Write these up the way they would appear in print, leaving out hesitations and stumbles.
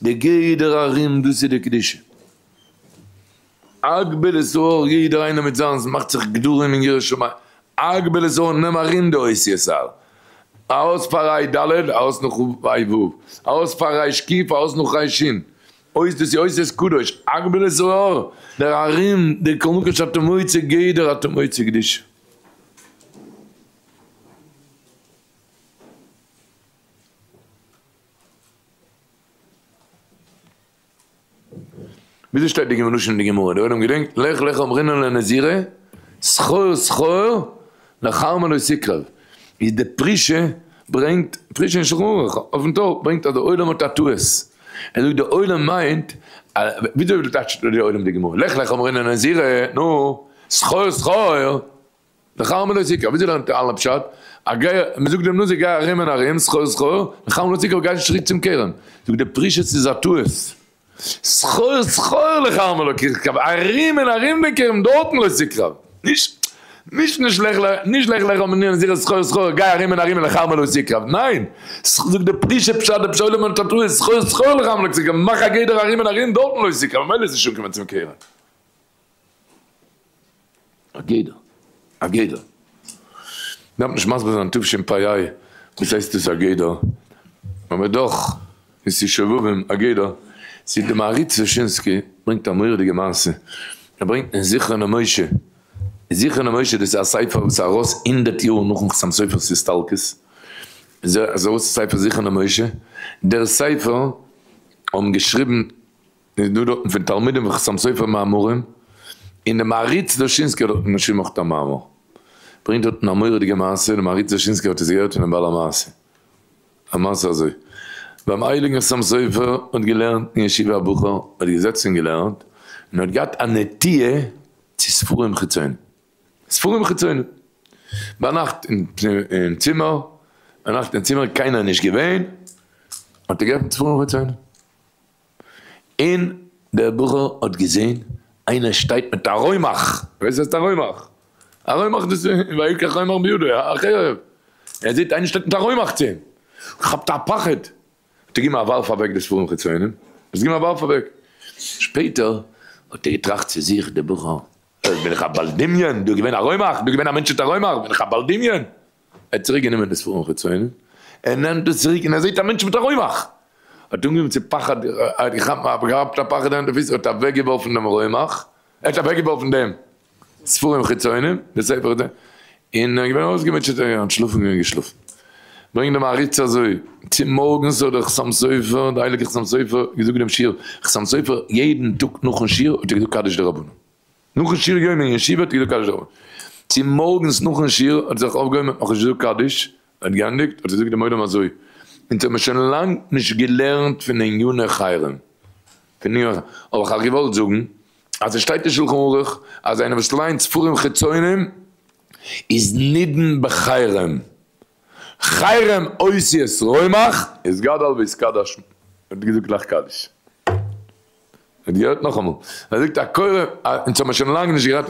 די גדר ארום דאס איז די קדושה. הגבל את האור יעדער איינער מיט זיינס מאכט זיך גדרים אין יראת שמים, הגבל את האור נעם ארום די אותיות אר, א אות פאר ריי ד, א אות נאך ריי ו, א אות פאר ריש ק, א אות נאך ריי ש, אות דאס איז אותיות קדוש, הגבל את האור, דער ארום, דער כל מקום שאתה מוצא גדר אתה מוצא קדושה. וויאזוי שטייט די לשון אין די גמרא? די עולם געדענקט? לך לך אמרינן לנזירא, סחור סחור לחרמא לא תקרב. איז די פרישה ברענגט, פרישה אין שלחן ערוך, אויפן טור, ברענגט אז די עולם האט א טעות. ער זאגט די עולם מיינט, וויאזוי טייטשט די עולם די גמרא? לך לך אמרינן לנזירא, נו, סחור סחור. לחרמא לא תקרב, וויאזוי לערנט אלע פשט? א גיי, מען זאגט דעם נזיר גיי ארום און ארום, סחור סחור, לחרמא לא תקרב, גיי נישט צוריק צום כרם. זאגט דער פרישה ס'איז א טעות. סחור סחור לחרמא לא תקרב, ארום און ארום דעם כרם דארטן לא תקרב. נישט, נישט נישט לך לך, נישט לך לך אמרינן לנזירא סחור סחור, גיי ארום און ארום לחרמא לא תקרב. ניין! זאגט דער פרישה פשט, דער פשט עולם האט א טעות, סחור סחור לחרמא לא תקרב, מאך א גדר ארום און ארום דארטן לא תקרב, ממילא איז נישט אנקומען צום כרם. א גדר. א גדר. מ'דארף נישט מסביר זיין תשפ א וואס הייסט דאס א גדר, אבער דאך איז צו שובבים א גדר. ס'איז די מהריץ דושינסקי ברענגט א מורא'דיגע מעשה, ער ברענגט אין זכרון למשה, זכרון למשה דאס איז א ספר וואס איז ארויס הונדערט יאר נאכן חתם סופר'ס הסתלקות, איז ארויס א ספר זכרון למשה, דער ספר האבן געשריבן איז דא דארטן פון תלמידים פון חתם סופר מאמרים, און די מהריץ דושינסקי האט דארטן געשריבן אויך א מאמר, ברענגט דארטן א מורא'דיגע מעשה, די מהריץ דושינסקי האט עס געהערט פונעם בעל המעשה, א מעשה אזוי, ביים הייליגן חתם סופר האט געלערנט אין ישיבה א בחור, האט געזעצן און געלערנט, און האט געהאט א נטייה צו ספרים חיצונים, ספרים חיצונים, ביינאכט אין צימער, ביינאכט אין צימער קיינער נישט געווען, האט ער געעפנט ספרים חיצונים. און דער בחור האט געזען איינער שטייט מיט א רומח, ווייסט וואס הייסט א רומח? א רומח דאס איז ויקח רומח בידו, א חרב, ער זעט איינער שטייט מיט א רומח צו אים, כאפט א פחד, האט ער געגעבן א ווארף אוועק די ספרים חיצונים, האט עס געגעבן א ווארף אוועק, שפעטער האט ער געטראכט צו זיך דער בחור, בין איך א בעל דמיון, דא איז געווען א רומח, דא איז געווען א מענטש מיט א רומח, בין איך א בעל דמיון? ער האט צוריק גענומען די ספרים חיצונים, ער נעמט עס צוריק און ער זעט א מענטש מיט א רומח, האט אנגעהויבן צו פחד, ער האט געכאפט א פחד אין די פיס, ער האט אוועק געווארפן דעם רומח, ער האט אוועק געווארפן דעם ספרים חיצונים, די ספר חיצונים, און ער איז געווען אויסגעמוטשעט, ער איז אנטשלאפן און געשלאפן. ברענגט דער מהריץ אזוי, צומארגנס האט דער חתם סופר, דער הייליגער חתם סופר, געזאגט דעם שיעור, חתם סופר יעדן טאג נאכן שיעור האט ער געזאגט קדיש דרבנן. נאכן שיעור יומי אין ישיבה האט ער געזאגט קדיש דרבנן. צומארגנס נאכן שיעור האט ער זיך אויפגעהויבן האט נאכנישט געזאגט קדיש, ער האט געענדיגט האט ער געזאגט דעם עולם אזוי, אונז האבן שוין לאנג נישט געלערנט פון עניני חרם, פון עניני חרם, אבער כ'האב געוואלט זאגן אז עס שטייט אין שלחן ערוך אז איינער וואס ליינט ספרים חיצונים איז נידון בחרם, חרם אותיות רומח איז גדל ויתקדש, האט געזאגט לך קדיש. האט געהערט נאכאמאל, ער זאגט א קורא, אונז האבן שוין לאנג נישט גערעדט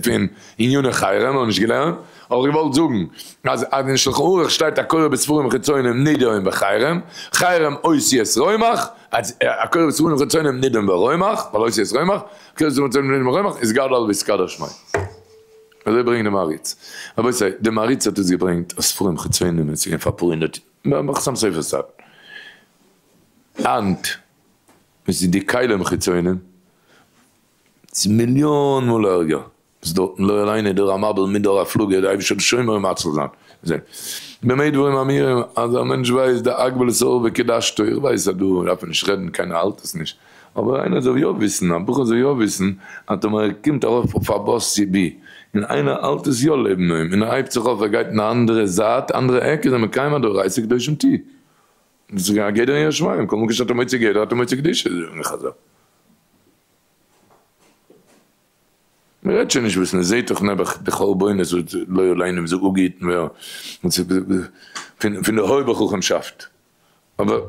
פון עניני חרם, האבן נישט געלערנט, האב איך געוואלט זאגן אז אז אין שלחן ערוך שטייט א קורא בספרים חיצונים נידון בחרם, חרם אותיות רומח, אז א קורא בספרים חיצונים נידון ברומח, ווייל אותיות רומח, קורא בספרים חיצונים נידון ברומח, איז גדל ויתקדש שמו. אזוי ברענגט די מהריץ. רבותי, די מהריץ האט עס געברענגט אז ספרים חיצונים איז געווען פאר אפאר הונדערט, חתם סופר'ס צייט. היינט וואס איז די כלים חיצונים? ס'איז מיליאן מאל ערגער, ס'איז דארטן לא עלינו דור המבול מיט דור הפלגה, די אייבישטער זאל שומר ומציל זיין. זען במה דברים אמורים אז א מענטש ווייסט די הגבלת האור וקדשתו, איך ווייס אז דא דארף מען נישט רעדן קיינער האלט עס נישט, אבער איינער זאל יא וויסן, א בחור זאל יא וויסן אז טאמער ער קומט ארויף אויף א באס צו בי און איינער האלט עס יא לעבן אים און ער הייבט זיך אויף ער גייט אין א אנדערע זייט אנדערע עק איז ער מקיים א דאורייתא קדושים תהי'. דאס איז א גדר אין יראת שמים, כל מקום שאתה מוצא גדר אתה מוצא קדושה, זאגן חזל. מען רעדט שוין נישט וואס מען זעט דאך נעבעך די חורבנות וואס לא עלינו ווי זיי אפגעהיטן ווערן פון די אויבערחכם'שאפט, אבער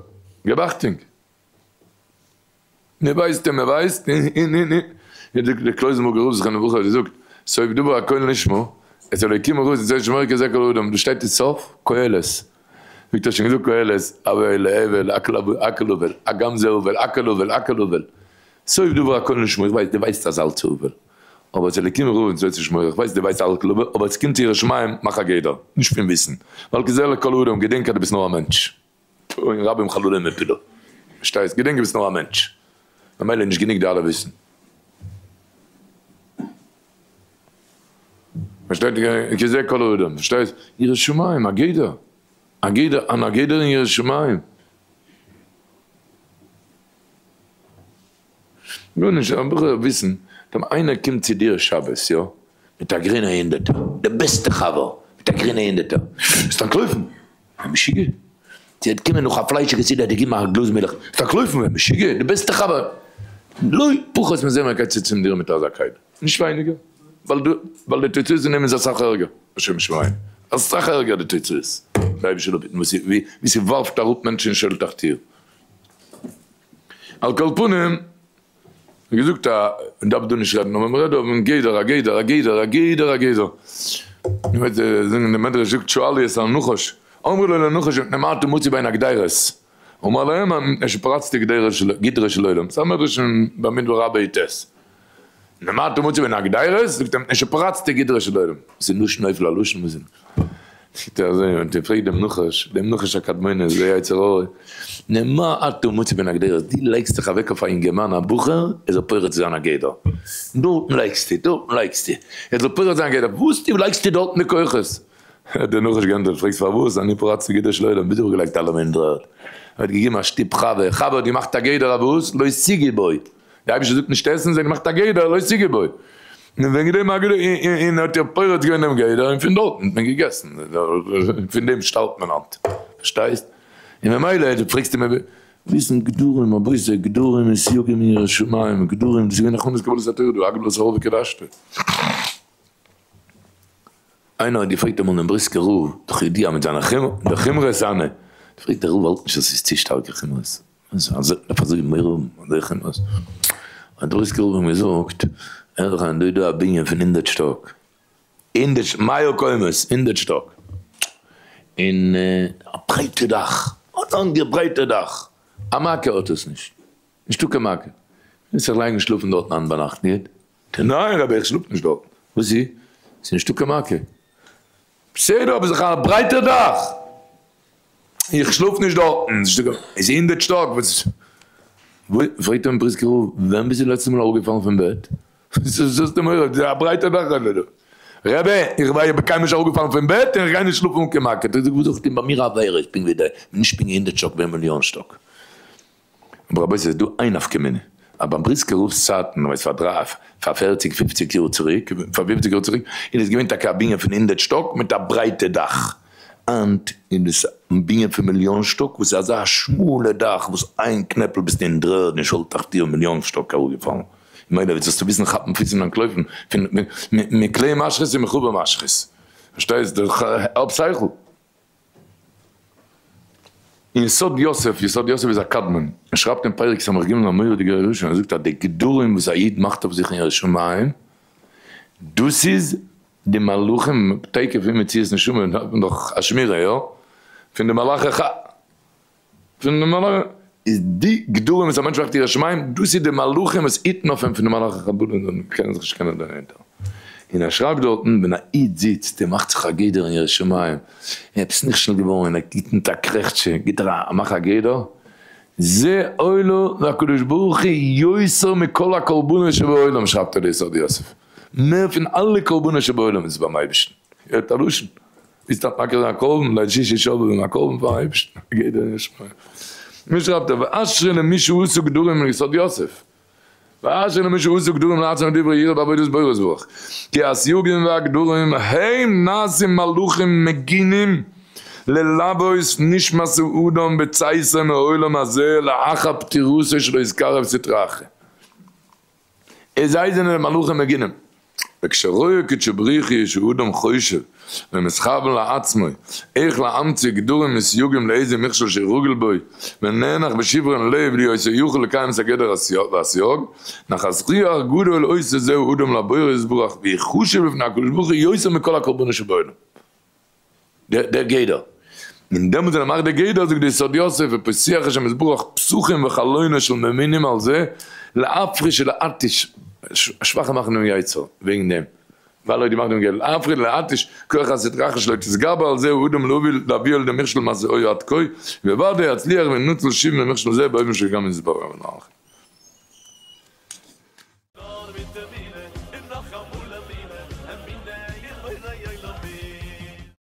געב אכטונג. מען ווייסט און מען ווייסט און און און און. ווי דער קלויזענבורגער רב זכרונו לברכה האט געזאגט, סוף דבר הכל נשמע, את אלוקים ארוז יצא שמור כזה כל אדם, דאס שטייט אין סוף קהלת. זאגט ער שוין געזאגט קהלת, הבל הבל הכל הבל, הגם זה הבל, הכל הבל, הכל הבל. סוף דבר הכל נשמע, איך ווייס דו ווייסט אז אלץ הבל, אבער את אלוקים יראו ומצוותיו תשמורו, איך ווייס דו ווייסט הכל הבל, אבער עס קומט צו יראת שמים, מאך א גדר, נישט פון וויסן, ווייל כזה לכל אדם, געדענק אז דו ביסט נאר א מענטש, און רבים חללים הפילו, פארשטייסט, געדענק דו ביסט נאר א מענטש, ממילא איז נישט גענוג די אלע וויסן. פארשטייט כזה כל האדם, פארשטייסט? יראת שמים, א גדר, א גדר, אן א גדר אין יראת שמים. גארנישט, אבער איך וויל וויסן, טאמער איינער קומט צו דיר שבת, יא, מיט א גרינע הונדערטער, די בעסטע חבר, מיט א גרינע הונדערטער, וועסטו אנטלויפן? א משוגע? צו ער וועט קומען נאך א פליישיגע סעודה וועט ער געבן א גלאז מילך, וועסטו אנטלויפן? א משוגע? די בעסטע חבר! לא פחות מזה מען גייט צו צום דיר מיט אזא קייט, נישט ווייניגער, ווייל די תוצאות פון דעם איז אסאך ערגער, השם ישמרינו, אסאך ערגער די תוצאות, די אייבישטער זאל אפהיטן ווי ס'ווארפט אראפ מענטשן אין שאול תחתית. על כל פנים, ווי געזאגט א, מען דארף דא נישט רעדן, אבער מען רעדט דא אויפן גדר, א גדר, א גדר, א גדר, א גדר. איך ווייס זאגן די מדרש זאגט שואלו את הנחש, אמרו לו לנחש מפני מה אתה מצוי בין הגדרות, אמר להם מפני שפרצתי גדרו של עולם, ס'איז א מדרש אין במדבר רבה י ט. מפני מה אתה מצוי בין הגדרות, זאגט ער מפני שפרצתי גדרו של עולם, וואס איז לשון נופל על לשון וואס איז. זאגט ער אזוי, און פרעגט דעם נחש, דעם נחש הקדמוני, זה יצר הרע, מפני מה אתה מצוי בין הגדרות, דו לייגסט זיך אוועק אויף א אינגערמאן א בחור, ער זאל פורץ זיין א גדר, דארטן לייגסטו, דארטן לייגסטו, ער זאל פורץ זיין א גדר, וואס דו לייגסטו דארטן די כוחות? האט דער נחש געענטפערט, פרעגסט פארוואס, אני פרצתי גדרו של עולם, ביז איך האב געלייגט אלעמען אין דר'ערד, ער האט געגעבן א שטופ חוה, חוה האט געמאכט א גדר אויף וואס? לא תגעו בו, די אייבישטער זאגט נישט עסן, זיי האבן געמאכט א גדר לא תגעו בו, און וועגן דעם א גדר, און האט איר פורץ געווען דעם גדר, און פון דארטן האט מען געגעסן, פון דעם שטארבט מען היינט, פארשטייסט? און ממילא דו פרעגסט אים וויסן גדרים, רבותי, גדרים און סייגים אין יראת שמים, גדרים, דאס איז געווען הכנות קבלת התורה דא, הגבלת הרוב וקדשתו. איינער האט געפרעגט אמאל דעם בריסקער רב, דאך ידוע מיט זיינע חומרות זיינע, פרעגט דער רב האלט נישט אז ס'איז צו שטארקע חומרות? דארף אזוי מורא האבן אזוי חומרות? האט דער בריסקער רב אים געזאגט, הער איך דא איז דא א בנין פון הונדערט שטאק, הונדערט מאה קומות, הונדערט שטאק, און א ברייטע דאך, א לאנגע ברייטע דאך, א מעקה האט עס נישט, נישטא קיין מעקה, מוזט זיך לייגן שלאפן דארטן היינט ביינאכט, ניט? ניין רבי איך שלאף נישט דארטן, וואס איז? ס'איז נישטא קיין מעקה, בסדר אבער ס'איז דאך א ברייטע דאך. איך שלאף נישט דארטן, איז הונדערט שטאק, וואס פרעגט אים בריסקער רב, ווען ביסטו לעצטע מאל אראפגעפאלן פון בעט? וואס האסטו מורא, ס'איז א ברייטע דאך רבי דא. רבי, איך בין קיינמאל נישט אראפגעפאלן פון בעט און איך גיי נישט שלאפן אן קיין מעקה. האט ער געזאגט, וואס זאל איך טון, ביי מיר א עבירה איז פונקט ווי די, נישט פונקט הונדערט שטאק, ווי מיליאן שטאק. אבער רבותי ס'איז דא איין נפקא מינה, אז ביים בריסקער רב'ס צייטן, כ'ווייס פאר דריי, פאר פערציג פופציג יאר צוריק, פאר פופציג יאר צוריק, איז עס געווען טאקע א בנין פון הונדערט שטאק מיט א ברייטע דאך, היינט איז עס א בנין פון מיליאן שטאק וואס איז אזא שמאלע דאך וואס איין קנעפל ביסטו אין דר'ערד אין שאול תחתיה מיליאן שטאק אראפגעפאלן, ממילא ווי זאלסטו וויסן כאפן פיס און אנטלויפן פון מכלי משחית און מחובר משחית, פארשטייסט? האב שכל. אין יסוד יוסף, יסוד יוסף איז א קדמון, ער שרייבט אין פרק ס"ג א מורא'דיגע לשון, ער זאגט אז די גדרים וואס א איד מאכט אויף זיך אין יראת שמים, דאס איז די מלאכים תיכף אין מציאת נשמה דארף מען דאך א שמירה, יא? פון די מלאכי ח. פון די מלאכים, איז די גדרים וואס א מענטש מאכט יראת שמים, דאס איז די מלאכים וואס היטן אויף אים פון די מלאכי חבלה און קענען זיך נישט קענען דערנענטערן. און ער שרייבט דארטן, ווען א איד זיצט און מאכט זיך א גדר אין יראת שמים, און עפעס נכשל געווארן און ער גיט מיט א קרעכטשע, גיט ער א מאך א גדר, זה עולה להקדוש ברוך הוא יותר מכל הקרבנות שבעולם, שרייבט ער די יסוד יוסף, מער פון אלע קרבנות שבעולם איז ביים אייבערשטן, איר הערט א לשון? איז דארף מקריב זיין א קרבן, ליל שישי שובבים א קרבן פארן אייבערשטן, א גדר אין יראת שמים. מיר שרייבט ער, ואשרי למי שעשו גדרים אין יסוד יוסף. ואשרי למי שעשו גדרים לעצמו דברי יראה בעבודת בורא יתברך, כי הסייגים והגדרים הם נעשים מלאכים מגינים ללוות נשמת האדם בצאתו מעולם הזה לאחר פטירתו שלא יתקרב סטרא אחרא. איז זיי זענען די מלאכים מגינים. וכשרואה קודשא בריך הוא שאדם חושב ומתכוון לעצמו איך להמציא גדרים וסייגים לאיזה מכשול שירוגל בו ונאנח בשברון לב להיות יכול לקיים את הגדר והסייג, נחת רוח גדול עושה זהו אדם לבורא יתברך ויחשב לפני הקדוש ברוך הוא יותר מכל הקרבנות שבעולם. דער גדר. און דעמאלטס ווען ער מאכט די גדר זאגט די יסוד יוסף ופותח השם יתברך פתחים וחלונות של ממונים על זה להפריש ולהתיש שוואכער מאכן דעם יצר וועגן דעם ווייל ער האט געמאכט דעם גדר להפריש ולהתיש כח הסטרא אחרא שלא יתגבר על זה האדם להביא לידי מכשול מה שהיה עד כה ובוודאי יצליח וינוצל שוב ממכשול זה באופן שגם יתברר ונרחיב. נאר מיט אמונה.